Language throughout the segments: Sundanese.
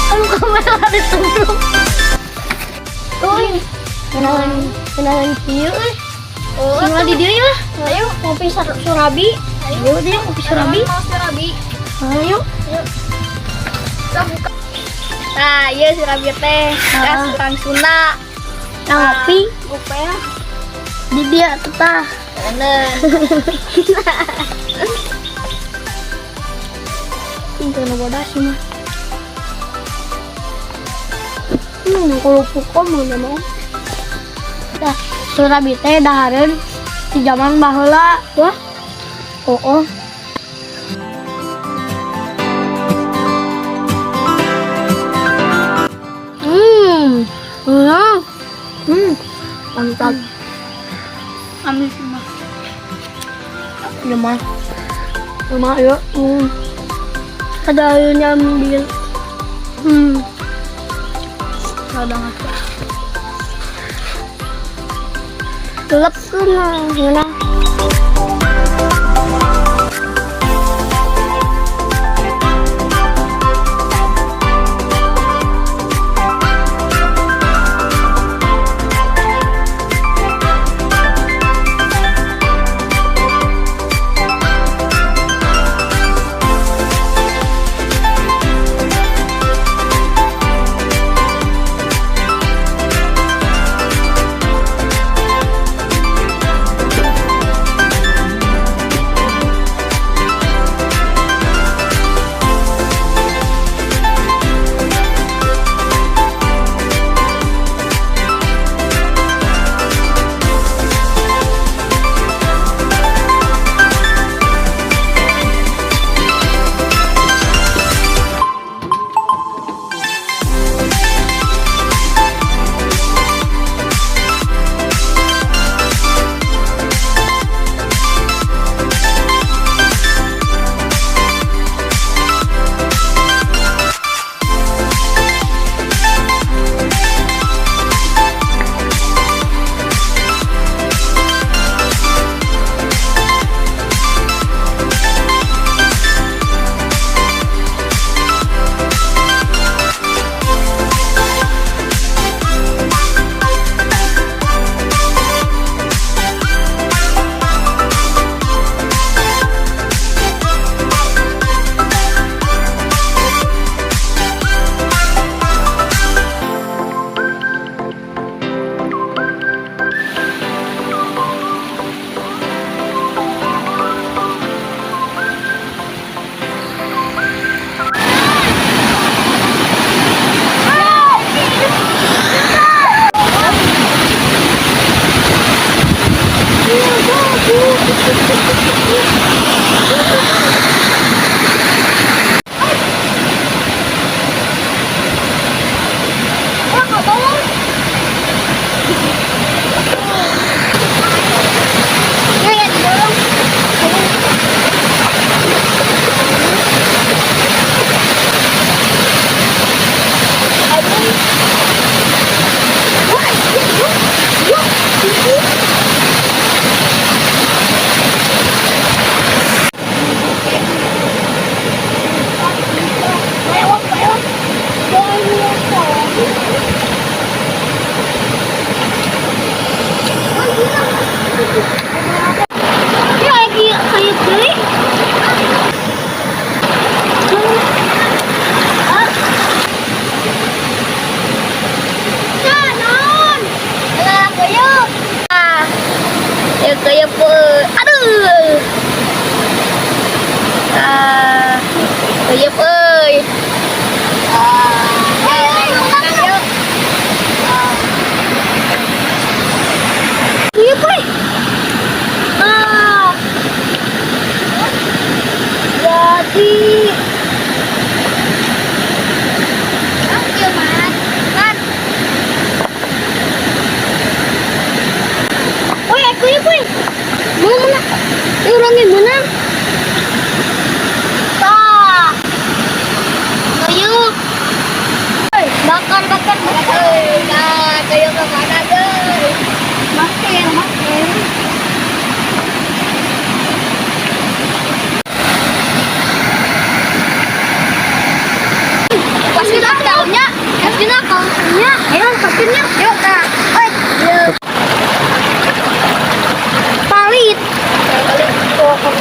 Ano ka man tulog? Uy, kenalan kenalan kieu euy. Oh, Sing di dieu ya. Ayo, Ngopi surabi. Ayo dia ngopi surabi. Mau surabi. Ayo. Kita buka. Nah, iya surabi teh. Ah. Gas urang Sunda. Nah, ngopi Buka ya. di dia tetah. Bener. Itu nu bodas sih mah. Kalau pukul mau mau. Dah, surabi teh dahareun di zaman baheula. Wah. Oh. Hmm. Hmm. Hmm. Mantap. Ambil semua. Ya mah. Mah ya. Ada yang nyambil. Ada banget. Gelap tuh mah. Gimana? Ya, ya, didorong. Kayeup euy. Ah, yuk. Iya, Boy. Ah. Jadi Oke, Man. Man. Woi, aku ya, Boy. Mana mana? Ini orangnya menang. Tah. Kayeup. Bakar, bakar, bakar. Euy, nah, kayeup ke mana deui? Makin, makin. Pasti nak taunya. Pasti nak kaunya. Ayo, pastinya. Yuk, nah. Oi. Yuk. Palit. Balik.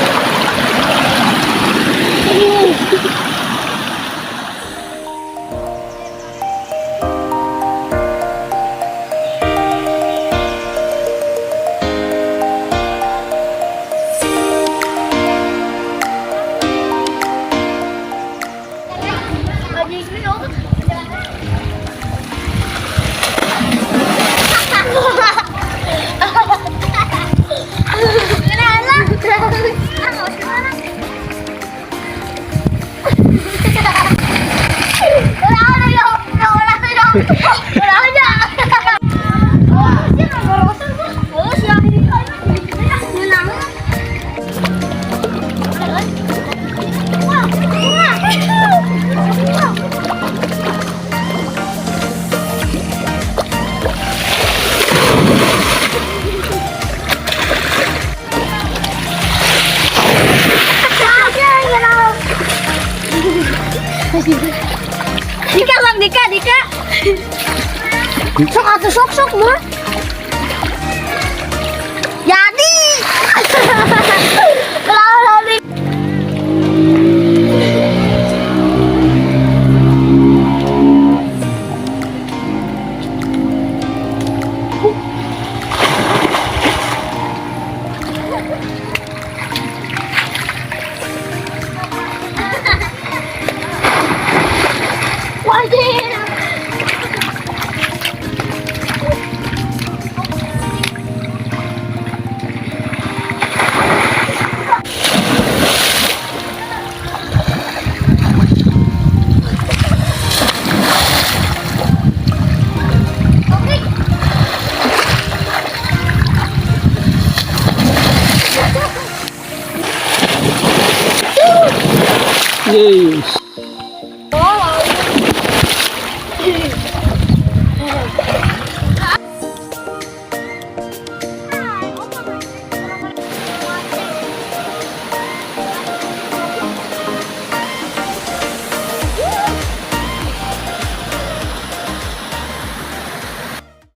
Dika, Bang, Dika, Dika. Sok atuh sok sok mah. Jadi. Lalu. Wajib. Yes.